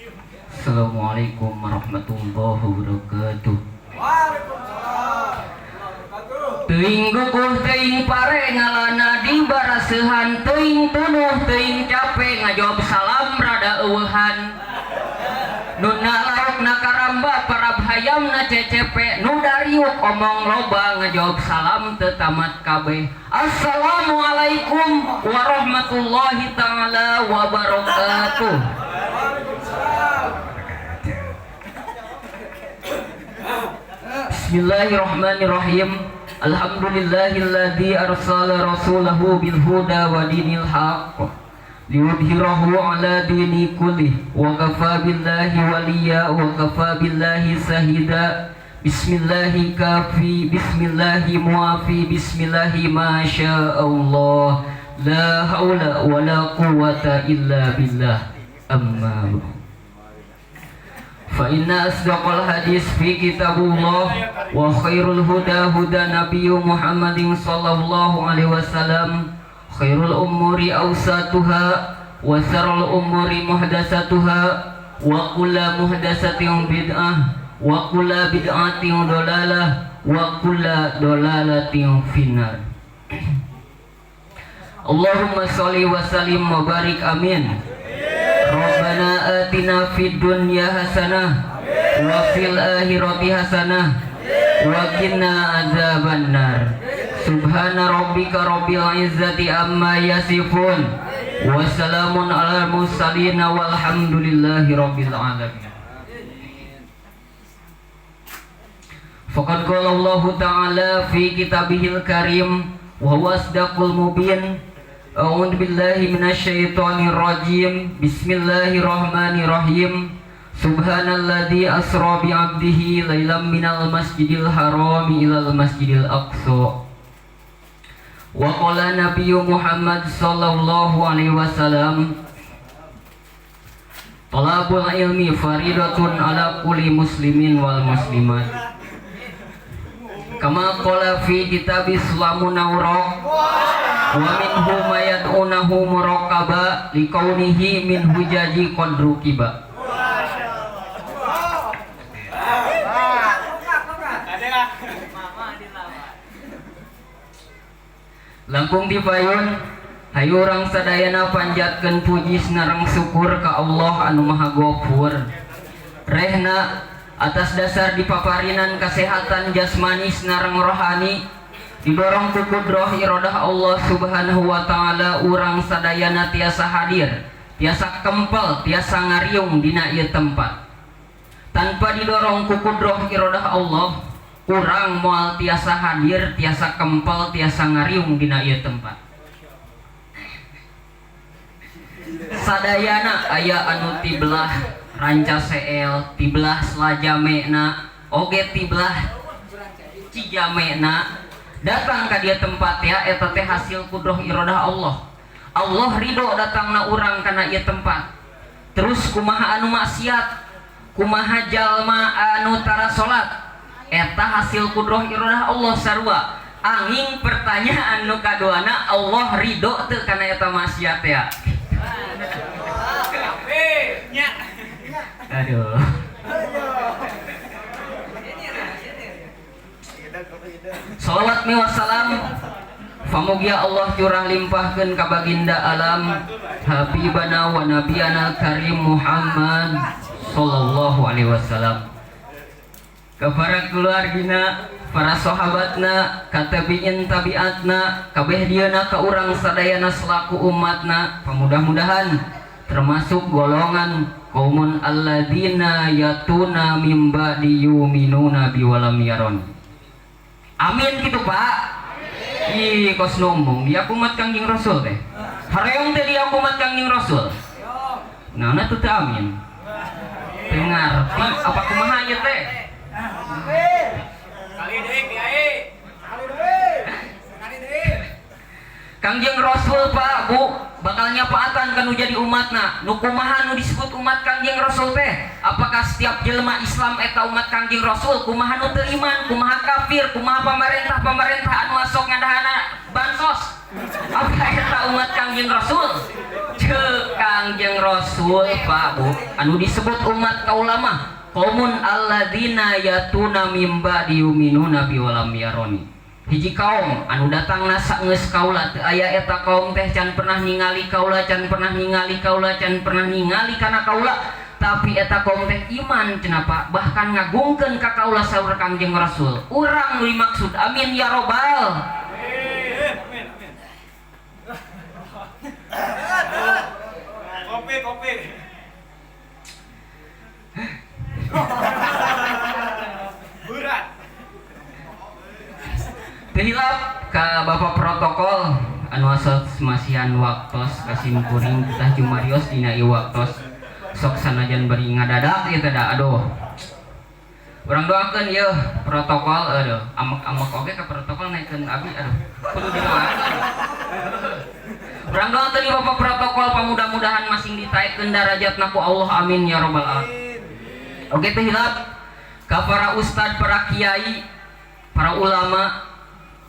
Assalamualaikum warahmatullahi wabarakatuh. Waalaikumsalam wabarakatuh. Teuing guguh, teuing pare, ngalana di barasehan. Teuing tunuh, teuing cape, ngajawab salam rada eueuhan. Nuna lauk na karamba, parab hayam na cecepe. Nu dariuk omong loba, ngajawab salam teu tamat kabeh. Assalamualaikum warahmatullahi taala wabarakatuh. Waalaikumsalam. Bismillahirrahmanirrahim. Alhamdulillahilladzi arsala rasulahu bil huda wa dinil haqq liyudhhirahu ala dini kullih wa kafa billahi waliya wa kafa billahi sahida. Bismillahi kafi, bismillahi muafi, bismillahi ma Allah, la haula wa la quwwata illa billah. Amma ba'd. Fa inna asdaqal hadis fi kitabullah wa khairul huda huda nabiyyu Muhammadin sallallahu alaihi wasallam, khairul umuri awsatuha wa syarrul umuri muhdatsatuha wa kullu muhdatsatin bid'ah wa kullu bid'atin dolalah wa kullu dolalatin finnar. Allahumma sholli wa sallim wa barik, amin. Rabbana atina fid dunya hasanah wa fil akhirati hasanah wa qina adzabannar. Subhana rabbika rabbil izzati amma yasifun wa salamun alal mursalin walhamdulillahi rabbil alamin. Faqad qala Allahu ta'ala fi kitabihil karim wa huwa asdaqul mubin. A'udzu billahi minasyaitonir rajim. Bismillahirrahmanirrahim. Subhanalladzi asra bi 'abdihi lailan minal masjidil harami ilal masjidil aqsa. Wa qala nabiyyu Muhammad sallallahu alaihi wasallam, talabul ilmi faridatun ala kulli muslimin wal muslimat. Kama qala fi kitabis Islamu nawraq wa minhu mayad'unahu muraqaba liqaunihi min hujaji qadrukiba. Langkung dipayun hayu urang sadayana panjatkeun puji sinareng syukur ka Allah anu Maha Gofur. Rehna atas dasar dipaparinan kesehatan jasmani sinareng rohani, didorong ku kudroh irodah Allah Subhanahu wa taala, urang sadayana tiasa hadir, tiasa kempel, tiasa ngariung dina ieu tempat. Tanpa didorong ku kudroh irodah Allah, urang moal tiasa hadir, tiasa kempel, tiasa ngariung dina ieu tempat. Sadayana aya anu tibelah Ranca Seel, tibelah Selajamena, oge tibelah Cijamena datang ka dia tempat ya, eta teh hasil kudroh irodah Allah. Allah ridho datangna urang kana ieu tempat. Terus kumaha anu maksiat, kumaha jalma anu tara salat, eta hasil kudroh irodah Allah sarua. Angin pertanyaan nu kaduana, Allah ridho teu kana eta maksiat ya? Aduh. Salawat mi wassalam famugia Allah curah limpahkeun ka baginda alam habibana wa nabiyana karim Muhammad sallallahu alaihi wasallam, ka para keluargina, para sahabatna, ka tabi'in tabiatna, kabeh dieuna ka urang sadayana selaku umatna. Pamudah-mudahan termasuk golongan qaumun alladzina yatuna mim ba'di yu'minuna bi walam yaron. Amin gitu Pak. Ih kos ngomong dia umat Kangjeng Rasul teh. Hareong teh dia umat Kangjeng Rasul. Nah, nah tuh teh amin. Teu ngarti apa kumaha ieu teh? Kali deui kiai. Kali deui. Kali deui. Kangjeng Rasul Pak Bu bakal nyapaatan kan nu jadi umatna. Nu kumaha nu disebut umat Kangjeng Rasul teh? Apakah setiap jelema Islam eta umat Kangjeng Rasul? Kumaha nu teu iman, kumaha kafir, kumaha pemerintah-pemerintah anu asok ngadahana bansos? Apa eta umat Kangjeng Rasul? Cek Kangjeng Rasul, Pak, Bu, anu disebut umat kaula mah qaumun alladzina ya'tuna mim ba'di yu'minuna bi walam yaroni. Hiji kaum anu datang saenggeus kaula teu aya eta kaum teh can pernah ningali kaula, can pernah ningali kaula, can pernah ningali kana kaula, tapi eta kaum teh iman cenah, Pak, bahkan ngagungkeun ka kaula. Saur Kangjeng Rasul, urang nu dimaksud, amin ya robbal. Amin, amin. Kopi, kopi. Berat. Teu hilap ka Bapak protokol anu asal masihan waktos ka simkuring tah jumarios dina ieu waktos, sok sanajan bari ngadadak ieu teh da, aduh. Urang doakeun ieu protokol, aduh, amek-amek oge ka protokol naikeun abi, aduh, kudu didoakeun. Urang doakeun ieu Bapak protokol, pamudah-mudahan masing ditaekkeun darajatna ku Allah, amin ya robbal alamin. Oke, teu hilap ka para ustad, para kiai, para ulama.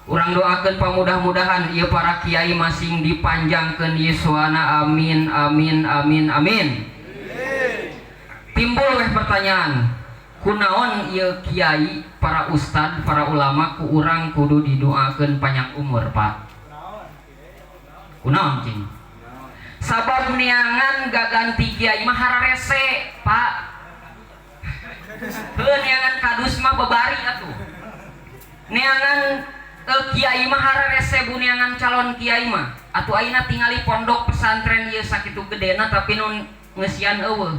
Urang doakeun pamudah-mudahan ieu para kiai masing dipanjangkeun yuswana, amin amin amin amin. Timbul weh pertanyaan, kunaon ieu kiai, para ustad, para ulama ku urang kudu didoakeun panjang umur, Pak? Kunaon cing? Sabab neangan gaganti kiai mah hararese, Pak. Heuh, neangan kadus mah babari atuh. Neangan kiai mah hararese, bu, neangan calon kiai mah. Atuh ayeuna tingali pondok pesantren ieu sakitu gedena tapi nu ngeusian euweuh.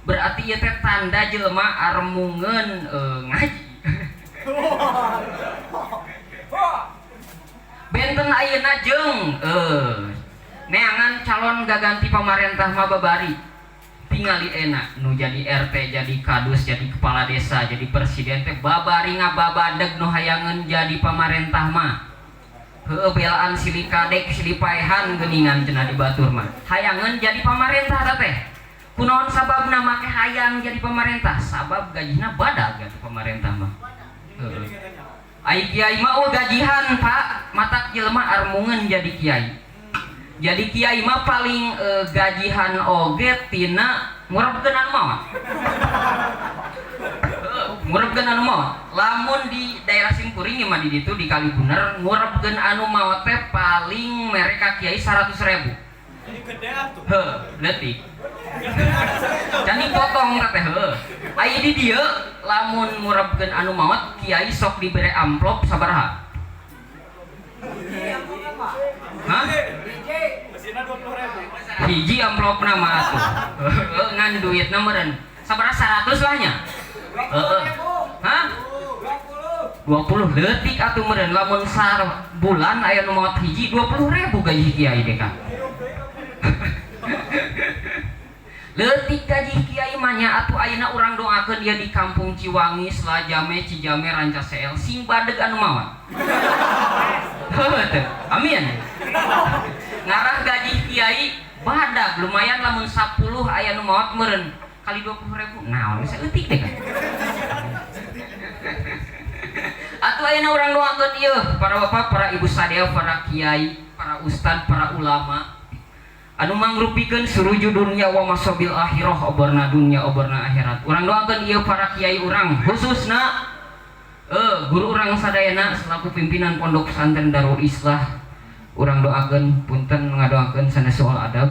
Berarti ieu teh tanda jelema armungeun ngaji. Benten ayeuna jeung neangan calon gaganti pamarentah mah babari. Tingali enak nu jadi RT, jadi kadus, jadi kepala desa, jadi presiden teh babari ngababadeg nu hayangeun jadi pamarentah mah. Heueuh, belaan silih kadek, silih paehan geuningan cenah di batur mah. Hayangeun jadi pamarentah teh. Kunaon sababna make hayang jadi pamarentah? Sabab gajihna badag jadi pamarentah mah. Heueuh. Ai kiai mah oh gajihan, Pak, matak jelema armungeun jadi kiai. Jadi kiai mah paling gajihan oge tina ngurebkeun anu maot. Heuh, ngurebkeun anu maot. Lamun di daerah simkuring mah di ditu di Kalibener ngurebkeun anu maot teh paling mere ka kiai 100.000. Ini gedean tuh. Heuh, leutik. Can dipotong teh heuh. Aya di dieu lamun ngurebkeun anu maot kiai sok dibere amplop sabaraha? Hah? Mesinnya 20.000. Hiji amplopna mah atuh. Heuh, ngan duitna meureun sabaraha, 100 lah nya. Heeh. Hah? 20 leutik atuh meureun, lamun bulan aya nu maot hiji 20.000 gaji kiai deh kan. Leutik gaji kiai mah nya. Atuh ayeuna urang doakeun dia di kampung Ciwangi, Selajame, Cijame, Rancaseel sing badeg anu maot. Heuh teu. Amin. Ngarah gaji kiai badag lumayan, lamun 10 aya nu maot meureun kali 20.000 naon saeutik deh kan. Atuh ayeuna urang doakeun ieu para bapak, para ibu sadaya, para kiai, para ustad, para ulama anu mangrupikeun suruju dunya wa masobil akhirah, oborna dunya oborna akhirat. Urang doakeun ieu para kiai urang, khususna guru urang sadayana selaku pimpinan Pondok Pesantren Darul Islah. Urang doakeun, punten ngadoakeun sanes soal adab,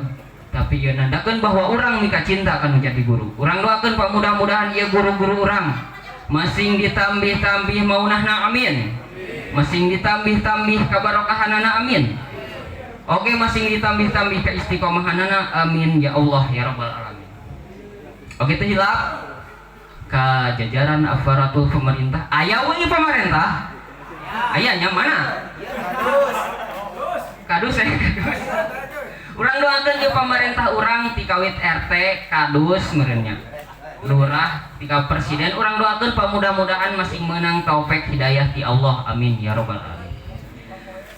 tapi ieu nandakeun bahwa urang mika cinta akan menjadi guru. Urang doakeun pak mudah-mudahan ieu guru-guru urang masing ditambih-tambih maunahna, amin. Masing ditambih-tambih kabarokahanana, amin. Oke, masing ditambih-tambih keistiqomahanana, amin ya Allah ya rabbal alamin. Oke, itu hilap ka jajaran aparatur pemerintah. Aya we pemerintah? Ayanya mana? Kadus ya, kadus. Urang doakeun ieu pamarentah urang ti kawit RT, kadus meureunnya, lurah, tika presiden. Urang doakeun pamudah-mudahan masing menang taufik hidayah ti Allah, amin ya rabbal alamin.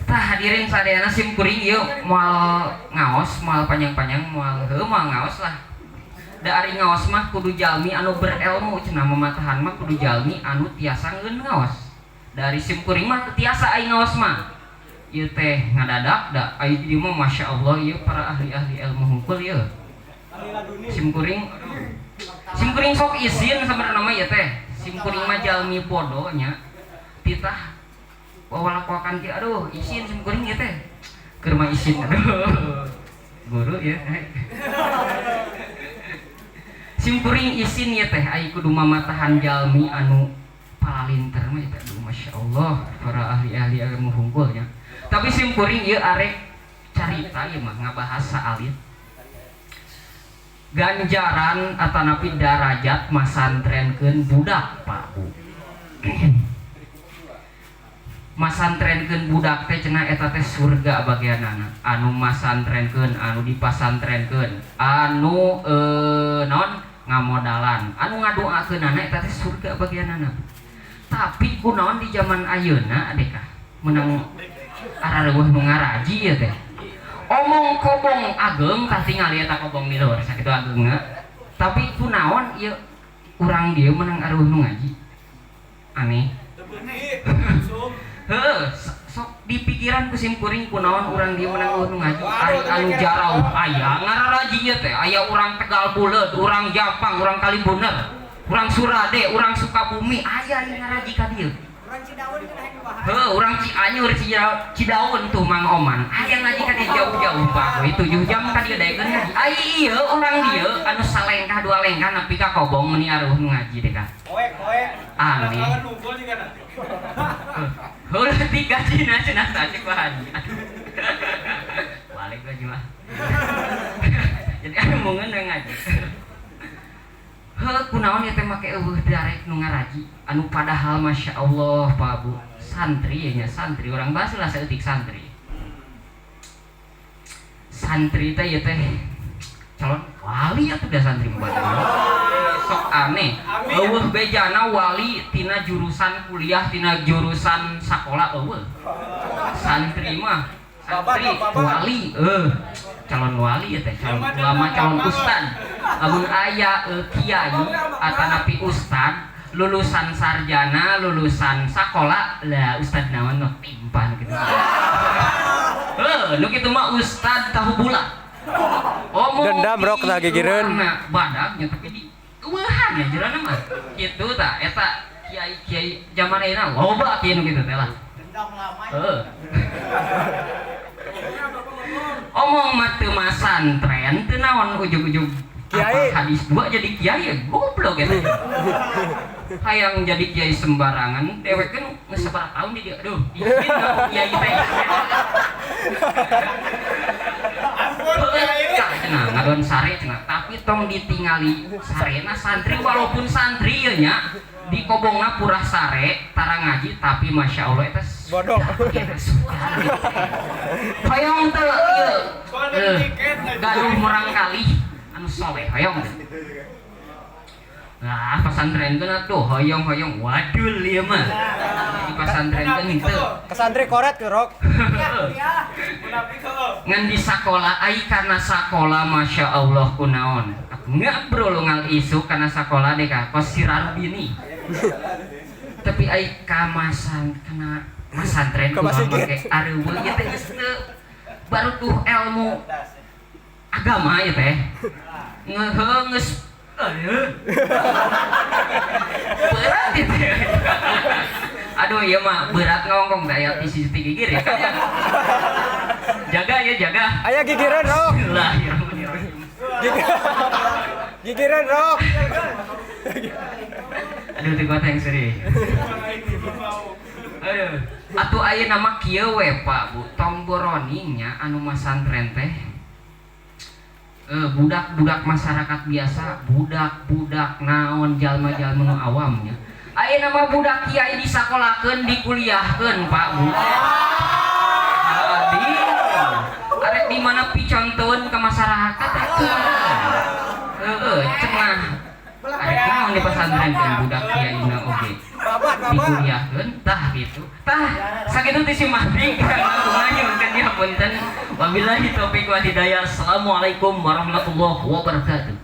Tah, hadirin sadayana, sim kuring ieu moal ngaos, moal panjang-panjang, moal heuh moal ngaos lah. Da ari ngaos mah kudu jalmi anu berilmu cenah, mamatahan mah kudu jalmi anu tiasa ngeun ngaos. Dari sim kuring mah tiasa ai ngaos mah. Ieu teh ngadadak da aya di dieu mah, Masya Allah, ieu para ahli-ahli ilmu hungkul ieu. Simkuring, aduh. Simkuring sok isin sebenarnya mah ieu teh. Simkuring mah jalmi podo nya. Titah wawalakokan ki, aduh, isin simkuring ieu teh. Keur mah isin, aduh. Guru ya. Simkuring isin ieu teh, ai kudu mamatahan jalmi anu palalinter mah ieu teh, aduh, Masya Allah, para ahli-ahli ilmu hungkul nya. Tapi simkuring ieu arek carita ieu mah, ngabahas saalit ganjaran atanapi darajat masantrenkeun budak, Pak, Bu. Masantrenkeun budak teh cenah eta teh surga bagianana. Anu masantrenkeun, anu dipasantrenkeun, anu naon ngamodalan, anu ngadoakeunana, eta teh surga bagianana. Tapi kunaon di zaman ayeuna adekah menang arareuweuh nu ngaraji ieu teh? Omong kobong ageng, tah tingali eta kobong di luhur sakitu ageungna. Tapi kunaon ieu urang dieu menang areuweuh nu ngaji? Aneh. Heuh, sok dipikiran ku simkuring, kunaon urang dieu menang euweuh nu ngaji? Ari anu jarauh aya ngararaji ieu teh, aya urang Tegal Buleud, urang Japang, urang Kalibener, urang Surade, urang Sukabumi, aya ieu ngaraji ka dieu. Urang Cidaun kan hayang dibahas. Heuh, urang Cianjur, Cidaun tuh Mang Oman. Aya ngaji ka dieu jauh-jauh, Pak. We 7 jam ka dieu daekeun ngaji. Ai ieu urang dieu anu salengkah dua lengkah nepi ka kobong meuni areuweuh nu ngaji deh ka. Poek, poek. Aneh. Kawan nunggu juga nanti. Heuh, tiga cina cenah tadi Pak Haji. Balik lagi mah. Jadi anu mungeun we ngaji. Heuh, kunaon ieu teh make euweuh darek nu ngaraji anu padahal Masya Allah, Pak, Bu, santri ya nya, santri urang bahas lah saeutik. Santri, santri teh ieu teh calon wali atuh da santri mah. Sok aneh, euweuh bejana wali tina jurusan kuliah, tina jurusan sakola, euweuh. Santri mah santri wali, calon wali ya teh, calon ulama, calon ustad. Lamun aya kiai atanapi ustad lulusan sarjana, lulusan sakola lah, ustad naon nu timpah nu kitu? Heuh, nu kitu mah ustad tahu bulat. Omong Dendam, Rok, di tah gigireun. luarna badagnya, tapi di eueuhan ya jerana mah kitu tah. Eta kiai-kiai zaman ayeuna loba kieu nu kitu teh lah. Dendam lama. Heeh. Omong mah teu masantren, teu naon, ujug-ujug Kiai. apa hadis dua jadi kiai ya, goblok eta. Hayang jadi kiai sembarangan, dewek kan geus sabaraha tahun di dieu. Aduh, izin dong kiai teh. Ampun, kiai. Tah cenah ngadon sare cenah, tapi tong ditingali sarena santri. Walaupun santri ye nya di kobongna purah sare tara ngaji, tapi Masya Allah eta Bodoh. Eta sudah. Hoyong teu ieu? Soalnya tiket aja. Gaduh murang kali anu soleh, hoyong teu? Nah, pesantren kan atuh hoyong-hoyong, wadul ieu mah. Di pesantren kan henteu. Ke santri koret ke Rok. Ya, Munafik heuh. Ngan di sakola, ai karena sakola, Masya Allah, kunaon ngobrol ngal isuk karena sakola deh kah kos sirarbini, tapi ai kamasan kena masantren Ke kumaha masigit. Make areuweuh ieu teh geus teu baru tuh ilmu agama ieu teh ngeuheung geus, aduh, berat itu. Aduh, iya mah berat ngongkong dah ya, isi gigir ya kan ya. Jaga ya, jaga. Aya gigireun, Rok. Bismillahirrahmanirrahim. Gigireun, Rok. Aduh, teu kuat yang serius. Aduh, atuh ayeuna mah kieu we, Pak, Bu, tong boroning nya anu masantren teh. Budak-budak masyarakat biasa, budak-budak naon, jalma-jalma nu awamnya. Ayeuna mah budak kiai disakolakeun, dikuliahkeun, Pak, Bu. Adi, arek di mana picontoeun ke masyarakat atuh. Heeh, cenah. Arek naon di pesantren kan budak kiai na oge Babat, babat. Dikuliahkeun tah gitu. Tah sakitu teh si Mahdi kan dia, punten. Wabillahi taufik wal hidayah. Assalamualaikum warahmatullahi wabarakatuh.